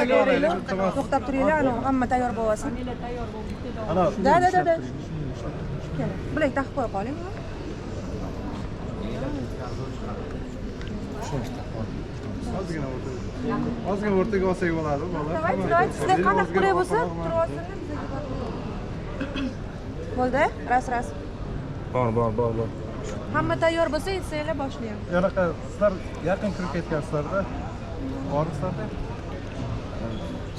Qilaveringlar, to'xtab turinglar, anavi hamma tayyor bo'lsin. Да, да, да, да. Keling. Bilak taqib qo'ya qoling. Ozgina o'rtaga. Ozgina o'rtaga olsak bo'ladi, bolalar. Давайте, давайте. Sizlar qanaqa qulay bo'lsa, turib olsinlar, bizga bo'ldi. Раз, раз. Bor, bor, bor, bor. Hamma tayyor bo'lsa, aytsanglar boshlaymiz. Yo'q, sizlar yaqin kirib ketgansizlarda. Bormisizlarda?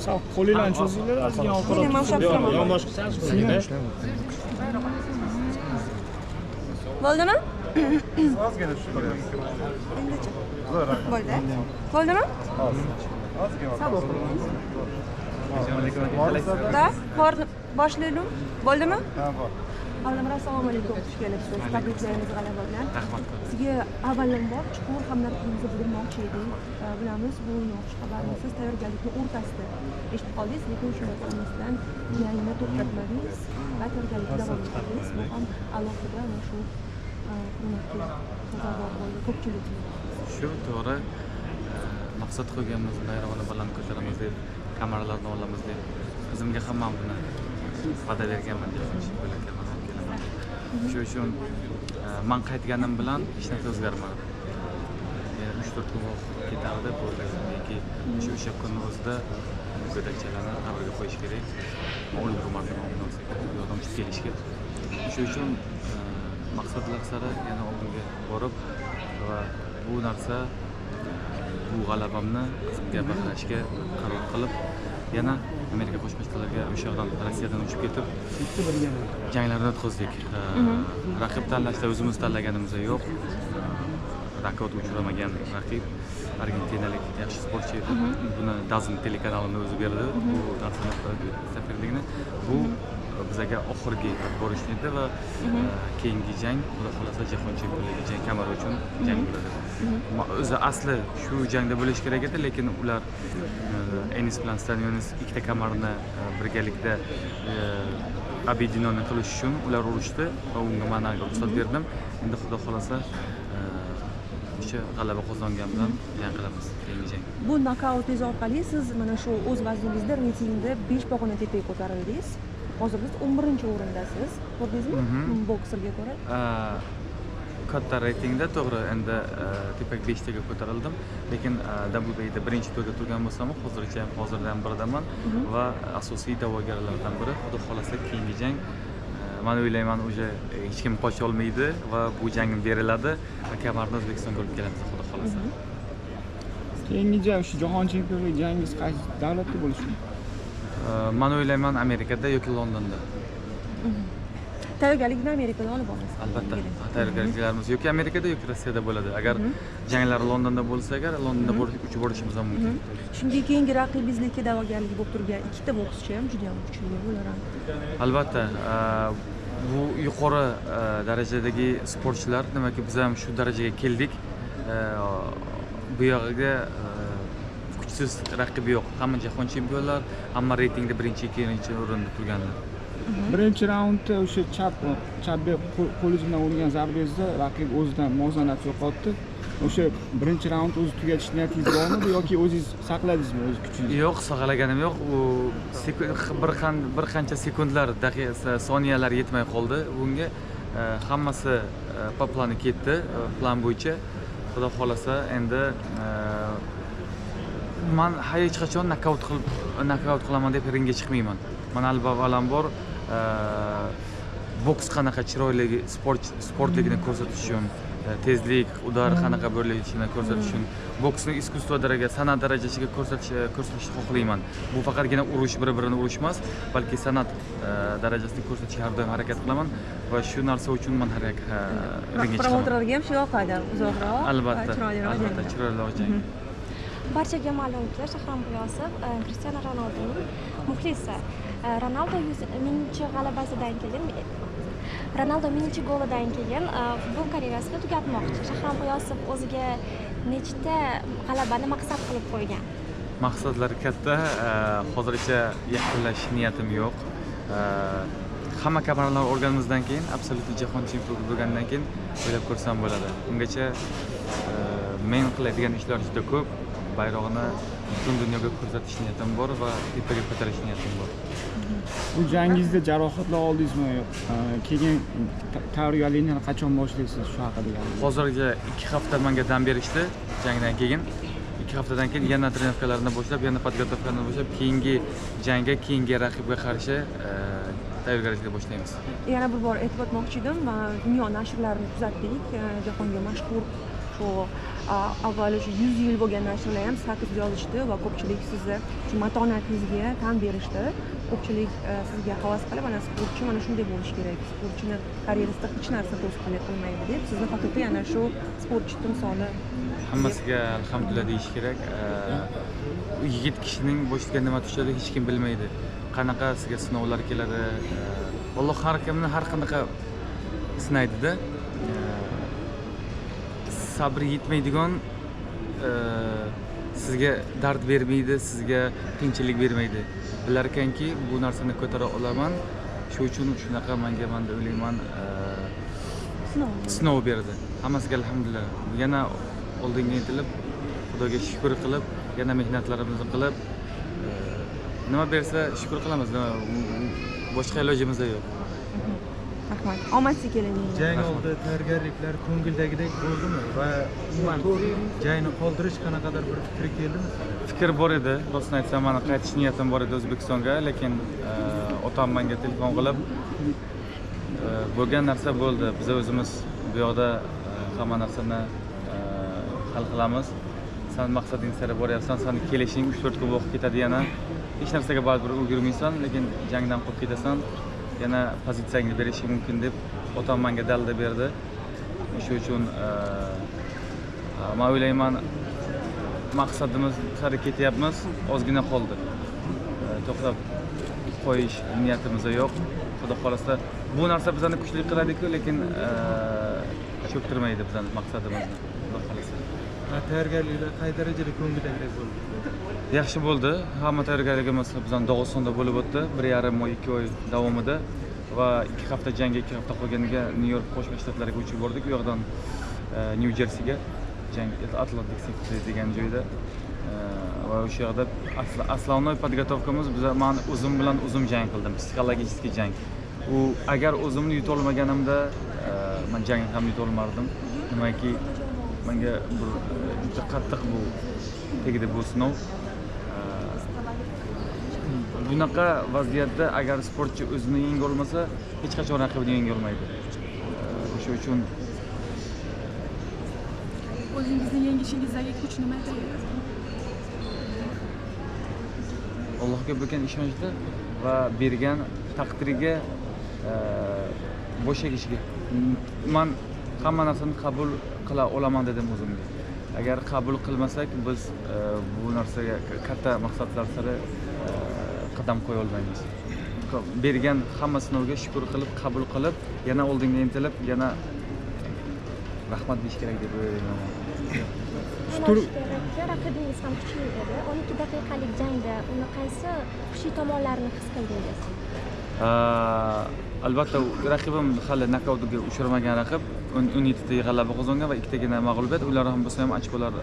Sal qo'linglarni cho'zinglar, ozgina Meni man ushlab turaman. Yonboshqa sal qo'yingda. Bo'ldimi? Ozgina tushib qolyapsiz. Endichi. Zo'r, rahmat. Bo'ldi. Bo'ldimi? Ozgina. Bormisizlarda? Да, bor, boshlaylik. Bo'ldimi? Ha, bor. Avvalambor assalomu alaykum, xush kelibsiz. Tabriklaymiz g'alaba bilan. Rahmat. Sizga avvalambor chuqur hamdardligimizni bildirmoqchi edik. Bilamiz, bu noxush xabarni siz tayyorgarlikni o'rtasida eshitib qoldingiz, lekin shunga qaramasdan jangni to'xtatmadingiz va tayyorgarlikni davom ettirdingiz. Bu ham alohida ana shu hurmatga sazovor bo'ldi ko'pchilikni. Shu to'g'ri, maqsad qo'yganmiz, bayrog'ini baland ko'taramiz deb, kamarlarni olamiz deb. Qizimga ham man buni va'da berganman, jahon chempionlik kamarini olib kelaman. Shu uchun man qaytganim bilan hech narsa o'zgarmadi. Yana 3-4 kun vaqt ketardi, bo'ldi. Yoki o'sha kunni o'zida go'dakchalarni qabrga qo'yish kerak. Man ulgurmadim u narsaga, u yoqdan uchib kelishga. Shu uchun maqsadlar sari yana oldinga borib va bu narsa, bu g'alabamni qizimga bag'ishlashga qaror qilib, yana Amerika Qo'shma Shtatlariga, o'sha yoqdan Rossiyadan uchib ketib janglarni o'tkazdik. Raqib tanlashda o'zimiz tanlaganimiz yo'q. Nokautga uchramagan raqib argentinalik yaxshi sportchi edi. Buni DAZN telekanalini o'zi berdi bu narsani safarligini. Bu bizaga oxirgi borish edi va keyingi jang Xudo xohlasa jahon chempionligi jang kamari uchun jang bo'ladi. O'zi asli shu jangda bo'lishi kerak edi, lekin ular Enis bilan Stanionis ikkita kamarni birgalikda объединенный qilish uchun ular urushdi va unga man ruxsat berdim. Endi Xudo xohlasa o'sha g'alaba qozongan bilan jang qilamiz keyingi jang. Bu nokautingiz orqali siz mana shu o'z vazningizda reytingda 5 pog'ona tepaga ko'tarildingiz. Hozir siz 11-o'rindasiz. Ko'rdingizmi? Bokserga ko'ra. Katta reytingda to'g'ri, endi tepaga 5 taga ko'tarildim, lekin WBAda birinchi turga turgan bo'lsam, hozircha ham hozirdan birdaman va asosiy da'vogarlardan biri. Xudo xohlasa keyingi jang man o'ylayman уже hech kim qocha olmaydi va bu jangim beriladi va kamarni O'zbekistonga olib kelamiz Xudo xohlasa. Keyingi jang shu jahon chempionlik jangingiz qaysi davlatda bo'lishi mumkin? Man o'ylayman Amerikada yoki Londonda. Tayyorgarlikni Amerikada olib borasiz. Albatta, tayyorgarliklarimiz yoki Amerikada yoki Rossiyada bo'ladi. Agar janglar Londonda bo'lsa, agar Londonda uchib borishimiz ham mumkin. Shunga keyingi raqibingizlikka da'vogarlik bo'lib turgan ikkita bokschi ham juda ham kuchli bular ham. Albatta, bu yuqori darajadagi sportchilar, demakki biz ham shu darajaga keldik. Bu yog'iga kuchsiz raqib yo'q. Hamma jahon chempionlar, hamma reytingda birinchi, ikkinchi o'rinda turganlar. Birinchi raundda o'sha chap qo'lingiz bilan urgan zarbangizda raqib o'zidan muvozanat yo'qotdi. O'sha birinchi raund o'zi tugatish niyatingiz bormidi yoki o'zingiz saqladingizmi o'z kuchingizni? Yo'q, saqlaganim yo'q. U bir qancha sekundlar, daqiqa, soniyalar yetmay qoldi bunga. Hammasi по plani ketdi, plan bo'yicha. Xudo xohlasa endi man hech qachon nokaut qilaman deb ringga chiqmayman. Man avvalambor boks qanaqa chiroyli sportligini ko'rsatish uchun, tezlik, udar qanaqa bo'lishini ko'rsatish uchun, boksni iskusство daraja, san'at darajasiga ko'rsatishni xohlayman. Bu faqatgina urush, bir-birini urush emas, balki san'at darajasini ko'rsatishga har doim harakat qilaman va shu narsa uchun man ringga chiqaman. Promotorlarga ham shu yoqadi, uzoqroq, Albatta, chiroyliroq albatta, janglar. chiroyliroq jang. Barchaga ma'lumki, Shahram G'iyosov Cristiano Ronaldoning muxlisi. Ronaldo 100 mingchi g'alabasidan keyin, Ronaldo 1000-golidan keyin futbol karyerasini tugatmoqchi. Shahram G'iyosov o'ziga nechta g'alabani maqsad qilib qo'ygan? Maqsadlar katta, hozircha yakunlash niyatim yo'q. Hamma kamarlar olganimizdan keyin, absolyut jahon chempioni bo'lgandan keyin o'ylab ko'rsam bo'ladi. Ungacha men qiladigan ishlar juda ko'p. Bayroqni Butun dunyoga ko'rsatish niyatim bor va tepaga ko'tarish niyatim bor. Bu jangingizda jarohatlar oldingizmi? Keyin tayyorgarlikni qachon boshlaysiz, shu haqida gapiring. Hozirgi 2 hafta menga dam berishdi jangdan keyin. 2 haftadan keyin yana trenirovkalarni boshlab, yana podgotovkani boshlab, keyingi jangga, keyingi raqibga qarshi tayyorgarlikni boshlaymiz. Yana bir bor aytib o'tmoqchi edim, dunyo nashrlarini kuzatdik, jahonga mashhur shu avval shu 100 yil bo'lgan nashrlar ham siz haqingizda yozishdi va ko'pchilik sizni shu matonatingizga tan berishdi. Ko'pchilik sizga havas qilib, ana sportchi mana shunday bo'lishi kerak, sportchini karyerasida hech narsa to'sqinlik qilmaydi deb sizni haqiqiy ana shu sportchi timsoli. Hammasiga alhamdulillah deyish kerak. Yigit kishining boshiga nima tushadi hech kim bilmaydi. Qanaqa sizga sinovlar keladi. Alloh har kimni har qanaqa sinaydida. Sabri yetmaydigan sizga dard bermaydi, sizga qiyinchilik bermaydi. Bilar ekanki, bu narsani ko'tara olaman. Shu uchun shunaqa menga menda o'ylayman sinov berdi. Hammasiga alhamdulillah. Yana oldinga intilib, Xudoga shukr qilib, yana mehnatlarimizni qilib, nima bersa shukr qilamiz. Boshqa ilojimiz yo'q. Rahmat. Omad sizga keling. Jang oldi tayyorgarliklar ko'ngildagidek bo'ldimi va umuman jangni qoldirish qanaqadir bir fikr keldimi? Fikr bor edi. Rostini aytsam, meni qaytish niyatim bor edi O'zbekistonga, lekin otam menga telefon qilib, bo'lgan narsa bo'ldi. Biz o'zimiz bu yoqda hamma narsani hal qilamiz. Sen maqsading sari boryapsan, seni kelishing 3-4 kun vaqt ketadi yana. Hech narsaga baribir ulgurmaysan, lekin jangdan qolib ketasan. Yana pozitsiyangni berishi mumkin deb otam menga dalda berdi. Shu uchun men o'ylayman, maqsadimiz sari ketyapmiz, ozgina qoldi. To'xtab qo'yish niyatimiz yo'q. Xudo xolasa bu narsa bizani kuchli qiladi-ku, lekin cho'ktirmaydi bizani maqsadimizni. Xudo xolasa. Tayyorgarliklar qay darajada ko'ngildagidek bo'ldi? Yaxshi bo'ldi. Hamma tayyorgarligimiz bizning Dog'istonda bo'lib o'tdi. 1,5 oy, 2 oy davomida va 2 hafta jangga 2 hafta qolganiga Nyu-York Qo'shma Shtatlariga uchib bordik. U yoqdan Nyu-Jersiga, jang Atlantic City degan joyda va o'sha yoqda основной podgotovkamiz biz men o'zim bilan o'zim jang qildim, psixologik jang. U agar o'zimni yuta olmaganimda men jangni ham yuta olmardim. Nimaki menga bir juda qattiq bu tegdi bu sinov. Bunaqa vaziyatda agar sportchi o'zini yenga olmasa, hech qachon raqibini yenga olmaydi. O'sha uchun o'zingizni yengishingizdagi kuch nimada? Allohga bo'lgan ishonchda va bergan taqdiriga bosh egishga. Men hamma narsani qabul qila olaman dedim o'zimga. Agar qabul qilmasak, biz bu narsaga katta maqsadlar sari qadam qo'ya olmaymiz. Bergan hamma sinovga shukr qilib, qabul qilib, yana oldinga intilib, yana rahmat deyish kerak deb o'ylayman. Raqibingiz ham kuchli edi. 12 daqiqalik jangda uni qaysi kuchli tomonlarini his qildingiz? Albatta, raqibim hali nokautga uchramagan raqib. 17 ta g'alaba qozongan va 2 tagina mag'lubiyat. Ular ham bo'lsa ham ochkolar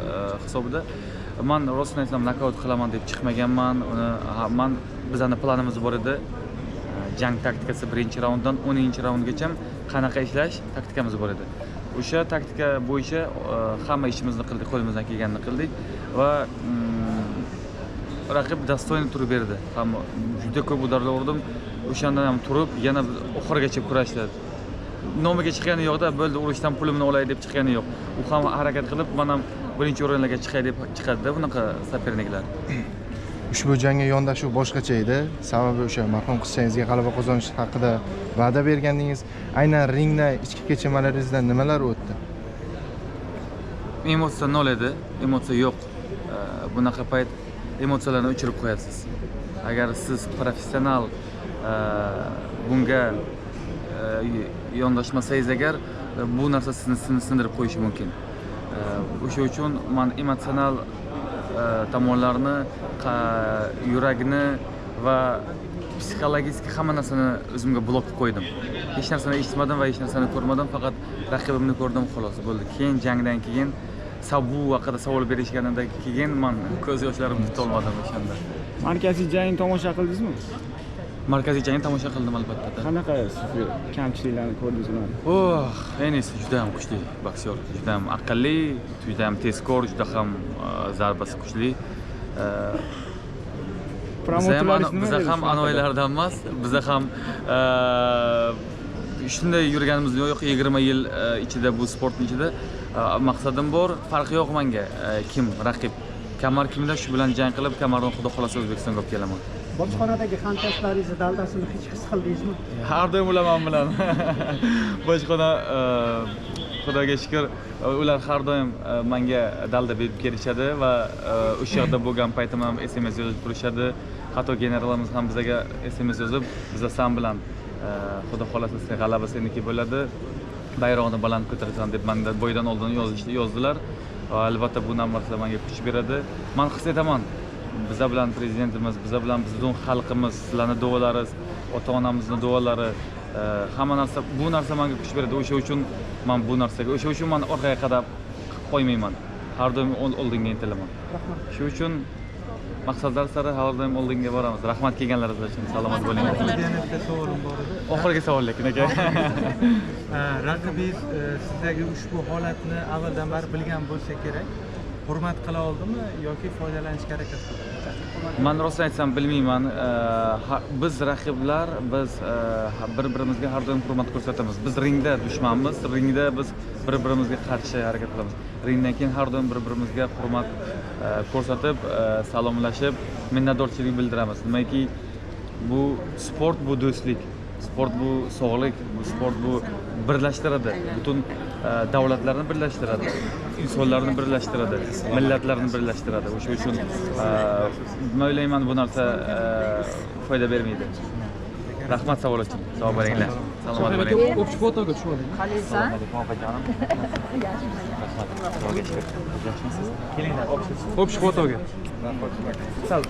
hisobida. Men rostini aytsam, nokaut qilaman deb chiqmaganman. Uni men bizning planimiz bor edi. Jang taktikasi 1-raunddan 10-raundgacha qanaqa ishlash taktikamiz bor edi. O'sha taktika bo'yicha hamma ishimizni qildik, qo'limizdan kelganini qildik va raqib dostoyni turib berdi. Hamma juda ko'p udarlar urdim. O'shandan ham turib, yana oxirigacha kurashdi. Nomiga chiqqani yo'qda, bo'ldi, urushdan pulimni olay deb chiqqani yo'q. U ham harakat qilib, men ham birinchi o'rinlarga chiqay deb chiqadi-da bunaqa soperniklar. Ushbu jangga yondashuv boshqacha edi. Sababi o'sha marhum qizchangizga g'alaba qozonish haqida va'da bergandingiz. Aynan ringda ichki kechinmalaringizdan nimalar o'tdi? Emotsiya nol edi, emotsiya yo'q. Bunaqa payt emotsiyalarni o'chirib qo'yasiz. Agar siz professional bunga yondashmasangiz agar bu narsa sizni sindirib qo'yishi mumkin. O'sha uchun men emotsional tomonlarni, yuragini va psixologik hamma narsani o'zimga blok qilib qo'ydim. Hech narsani eshitmadim va hech narsani ko'rmadim, faqat raqibimni ko'rdim, xolos bo'ldi. Keyin jangdan keyin Bu haqida savol berishganidan keyin man ko'z yoshlarimni tutolmadim o'shanda. Markaziy jangni tomosha qildingizmi? Markaziy jangni tomosha qildim albatta. Qanaqa siz kamchiliklarni ko'rdingiz ularni? Oh, Enis juda ham kuchli boksyor, juda ham aqlli, juda ham tezkor, juda ham zarbasi kuchli. Promotorlaringiz Biza ham anoylardan emas, biza ham shunday yurganimiz yo'q. 20 yil ichida bu sportning ichida maqsadim bor, farqi yo'q menga kim raqib. Kamar kimda shu bilan jang qilib, kamarni xudo xolasa O'zbekistonga olib kelaman. Bojxonadagi hamkasblaringizni daldasini hech his qildingizmi? Har doim ular men bilan. Bojxona, Xudoga shukr, ular har doim menga dalda berib kelishadi va o'sha yerda bo'lgan paytim ham SMS yozib turishadi. Hatto generalimiz ham bizga SMS yozib, biza san bilan Xudo xolasa sen g'alaba seniki bo'ladi, bayroqni baland ko'tarasan deb menda boydan oldin yozdilar. Albatta bu narsa menga kuch beradi. Men his etaman, biza bilan prezidentimiz, biza bilan bizning xalqimiz, sizlarning duolaringiz, ota-onamizning duolari, hamma narsa, bu narsa menga kuch beradi. O'sha uchun men bu narsaga, o'sha uchun men orqaga qadam qo'ymayman. Har doim oldinga intilaman. Shu uchun maqsadlar sari har doim oldinga boramiz. Rahmat kelganlaringiz uchun. Salomat bo'linglar. Yana bitta savolim bor edi. Oxirgi savol lekin aka. Raqibingiz sizdagi ushbu holatni avvaldan beri bilgan bo'lsa kerak. Hurmat qila oldimi yoki foydalanishga harakat qildimi? Men rostini aytsam bilmayman. Biz raqiblar, biz bir-birimizga har doim hurmat ko'rsatamiz. Biz ringda dushmanmiz, ringda biz bir-birimizga qarshi harakat qilamiz. Ringdan keyin har doim bir-birimizga hurmat ko'rsatib, salomlashib, minnatdorchilik bildiramiz. Nimaki bu sport, bu do'stlik, sport bu sog'lik, bu sport bu birlashtiradi. Butun davlatlarni birlashtiradi, insonlarni birlashtiradi, millatlarni birlashtiradi. O'sha uchun men o'ylayman bu narsa foyda bermaydi. Rahmat savol uchun. Sog' bo'linglar. Salomat bo'ling. Общий fotoga tushib oling. Assalomu alaykum opajonim. Rahmat. Xudoga shukr. Yaxshimisiz? Kelinglar, Общий fotoga. Sal